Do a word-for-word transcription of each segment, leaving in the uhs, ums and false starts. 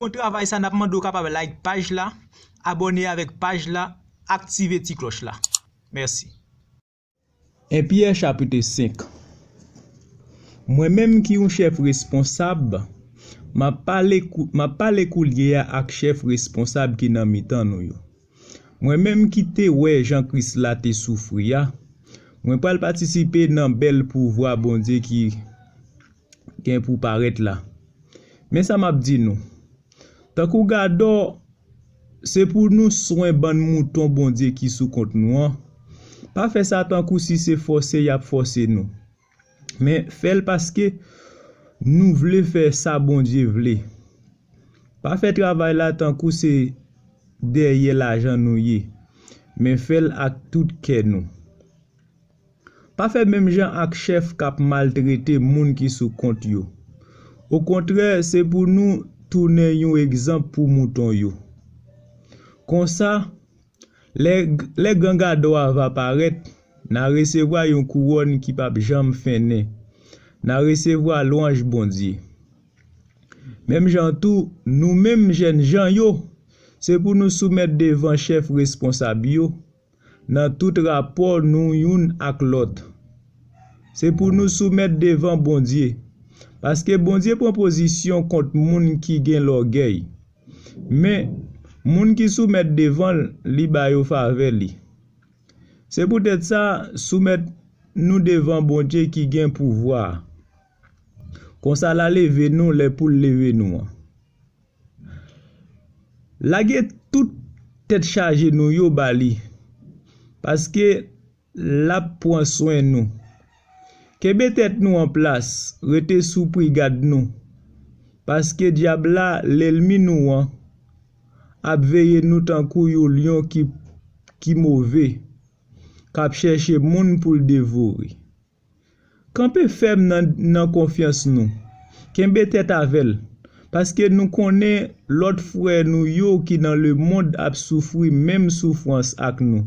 bon travay sa, n ap mande w kapab like paj la, abòne avèk paj la, aktive ti klòch la. Mèsi. En Pyè chapit senk. Mwen menm ki yon chèf responsab, m ap pale kou-, m ap pale koulye a ak chèf responsab ki nan mitan nou yo. Mwen menm ki te wè jan Kris la te soufri a, mwen pral patisipe nan bèl pouvwa Bondye ki gen pou parèt la. Men sa m ap di nou. Tankou gadò, se pou nou swen bann mouton Bondye ki sou kont nou an. Pa fè sa tankou si se fòse y ap fòse nou. Men fè l paske nou vle fè sa Bondye vle. Pa fè travay la tankou se dèyè lajan nou ye, men fè l ak tout kè nou. Pa fè menm jan ak chèf k ap maltrete moun ki sou kont yo. Okontrè, se pou nou tounen yon egzanp pou mouton yo. Konsa, lè, lè gran gadò a va parèt, n a resevwa yon kouwòn ki p ap janm fennen. N a resevwa lwanj Bondye. Menm jan tou, nou menm jènjan yo, se pou nou soumèt devan chèf responsab yo, nan tout rapò nou youn ak lòt. Se pou nou soumèt devan Bondye, paske Bondye pran pozisyon kont moun ki gen lògèy. Men, moun ki soumèt devan l, li ba yo favè li. Se poutèt sa, soumèt nou devan Bondye ki gen pouvwa a. Konsa l a leve nou lè pou l leve nou an. Lage tout tèt chaje nou yo ba li, paske l ap pran swen nou. Kenbe tèt nou an plas, rete sou prigad nou, paske dyab la, lènmi nou an, ap veye nou tankou yon lyon ki, ki move, k ap chèche moun pou l devore. Kanpe fèm nan, nan konfyans nou. Kenbe tèt avè l, paske nou konnen lòt frè nou yo ki nan lemonn ap soufri menm soufrans ak nou.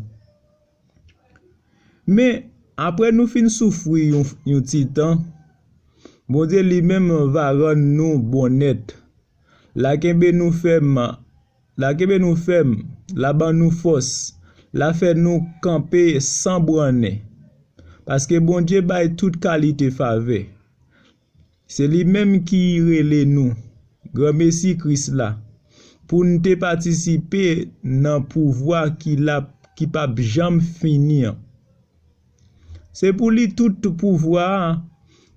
Men, apre nou fin soufri yon, yon ti tan, Bondye li menm va rann nou bon nèt. L a kenbe nou fèm, l a kenbe nou fèm, l a ban nou fòs, l a fè nou kanpe san brannen. Paske Bondye bay tout kalite favè. Se li menm ki rele nou, granmesi Kris la, pou n te patisipe nan pouvwa ki la, ki p ap janm fini an. Se pou li tout pouvwa a,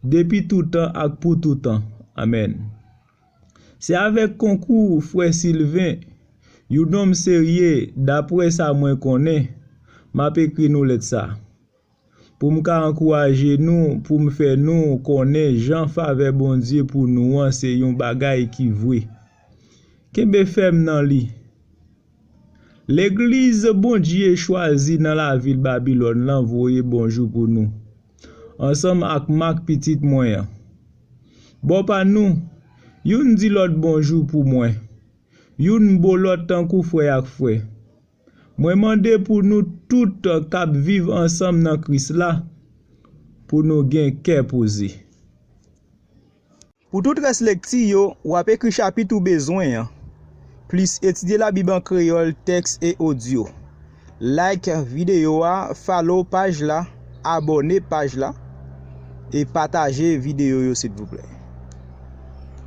depi toutan ak pou toutan. Amèn. Se avèk konkou frè Silven, yon nonm serye, daprè sa mwen konnen, m ap ekri nou lèt sa. Pou m ka ankouraje nou, pou m fè nou konnen jan favè Bondye pou nou an se yon bagay ki vre. Kenbe fèm nan li. Legliz Bondye chwazi nan lavil Babilòn lan voye bonjou pou nou, ansanm ak Mak pitit mwen an. Bò pa nou, youn di lòt bonjou pou mwen. Youn bo lòt tankou frè ak frè. Mwen mande pou nou tout k ap viv ansanm nan Kris la, pou nou gen kè poze. Pou tout rès lekti yo, w ap ekri chapit ou bezwen an, plis etidye Labib an kreyòl, tèks e odyo. Like videyo a, follow paj la, abòne paj la, e pataje videyo yo, silvouplè.